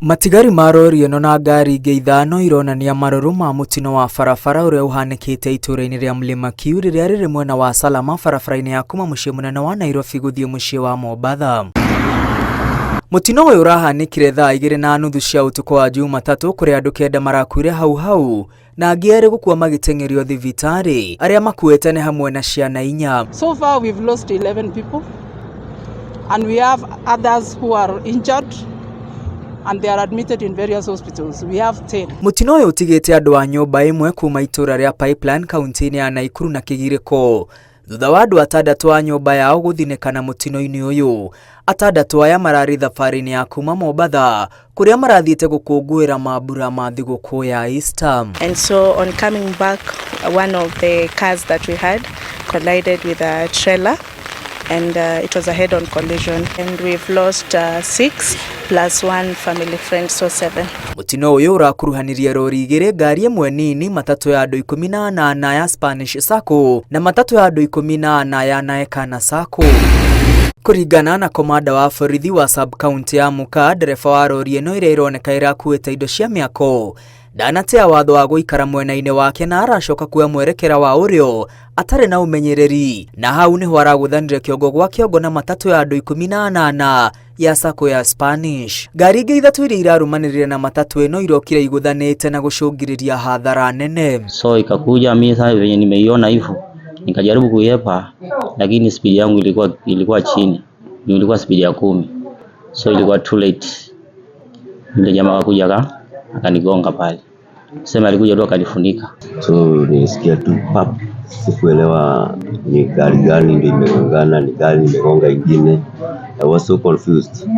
Matigari ma rori ĩno na ngari ingĩ ithano ironania marũrũ ma mũtino wa barabara ũrĩa ũhanĩkĩte itũũra-inĩ rĩa Mlima Kiu rĩrĩa rĩrĩ mwena wa Salama barabara-inĩ ya kuma mũciĩ mũnene wa Nairobi gũthiĩ mũciĩ wa Mombatha. Mũtino ũyũ ũrahanĩkire thaa 2:30 cia ũtukũ wa Jumatatũ kũrĩa andũ 9 marakuire hau hau na angĩ 2 gũkua magĩteng'erio thibitarĩ. Arĩa makuĩte nĩ hamwe na ciana 4. So far we've lost 11 people and we have others who are injured and they are admitted in various hospitals. We have 10. Mũtino ũyũ ũtigĩte andũ a nyũmba ĩmwe kuma itũũra rĩa Pipeline kaunti-inĩ ya Naikuru na kĩgirĩko thutha wa andũ 6 a nyũmba yao gũthinĩkana mũtino-inĩ ũyũ. 6 aya mararĩ thabarĩ-inĩ ya kuma Mombatha kũrĩa marathiĩte gũkũngũĩra mambura ma thigũkũ ya Easter. And so on coming back, one of the cars that we had collided with a trailer and it was a head-on collision, and we've lost 6 plus 1 family friend, so 7. Mũtino ũyũ ũrakuruhanirie rori 2, ngari ĩmwe nini, matatũ ya andũ 18 ya Spanish Sacco na matatũ ya andũ 14 ya Naekana Sacco. Kũringana na komanda wa borithi wa sub county ya Mukaa, ndereba wa rori ĩno ĩrĩa ĩroneka ĩrakuĩte indo cia mĩako ndanatea watho wa gũikara mwena-inĩ wake na aracoka kuoya mwerekera wa ũrĩo atarĩ na ũmenyereri, na hau nĩho aragũthanire kĩongo gwa kĩongo na matatũ ya andũ 18 ya Sacco ya Spanish. Ngari ingĩ 3 iria irarũmanĩrĩire na matatũ ĩno irokire igũthanĩte na gũcũngĩrĩria hathara nene. So ikakuja mimi sasa venye nimeiona hivyo nikajaribu kuiepa, lakini speed yangu ilikuwa chini, ilikuwa speed ya 10, so ilikuwa too late. Yule jamaa akakuja akanigonga pale, sema alikuja tu akanifunika. So nilisikia tu pap, sikuelewa ni gari gani ndio imegongana, ni gari imegonga ingine. I was so confused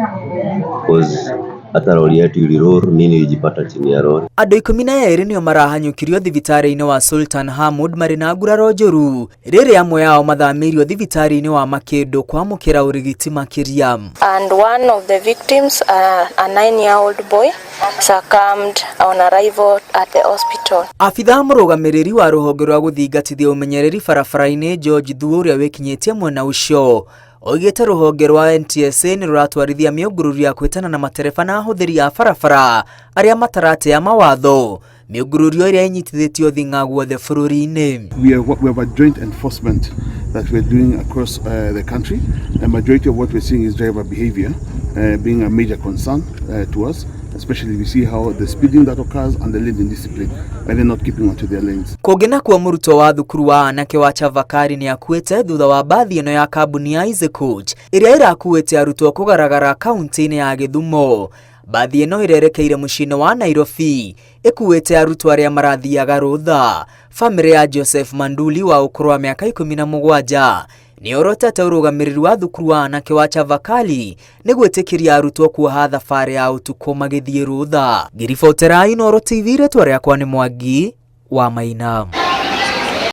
because hata lori yetu iliroll, mimi nilijipata chini ya lori. Andũ 12 nĩo marahanyũkirio thibitarĩ-inĩ wa Sultan Hamud marĩ na nguraro njũru, rĩrĩa amwe ao mathamĩirio thibitarĩ-inĩ wa Makĩndũ kwamũkĩra ũrigiti makĩria. And one of the victims, a 9-year-old boy, succumbed on arrival at the hospital. Abithaa mũrũgamĩrĩri wa rũhonge rwa gũthingatithia ũmenyereri barabara-inĩ George Thuo ũrĩa wĩkinyĩtie mwena ũcio oigĩte rũhonge rwa NTSA nĩ rũratwarithia mĩũngũrũrio ya kwĩtana na matereba na ahũthĩri a barabara arĩa mataratea mawatho, mĩũngũrũrio ĩrĩa ĩnyitithĩtio thing'a guothe bũrũri-inĩ. We have a joint enforcement that we're doing across the country. The majority of what we're seeing is driver behavior being a major concern to us, especially we see how the speeding that occurs and the lane indiscipline, and they're not keeping onto their lanes. Kũngĩ nakuo mũrutwo wa thukuru wa anake wa Chavakali nĩ akuĩte thutha wa mbathi ĩno ya kambuni ya Easy Coach ĩrĩa ĩrakuĩte arutwo kũgaragara kaunti-inĩ ya Gĩthumo. Mbathi ĩno ĩrerekeire mũciĩ-inĩ wa Nairobi ĩkuĩte arutwo arĩa marathiaga rũtha. Bamĩrĩ ya Joseph Manduli wa ũkũrũ wa mĩaka 17 nĩorotete ũrũgamĩrĩri wa thukuru wa anake wa Chavakali nĩ gwĩtĩkĩria arutwo kuoha thabarĩ ya ũtukũ magĩthiĩ rũtha. Ngĩribotera Inooro TV, rĩtwa rĩakwa nĩ Mwangi wa Maina.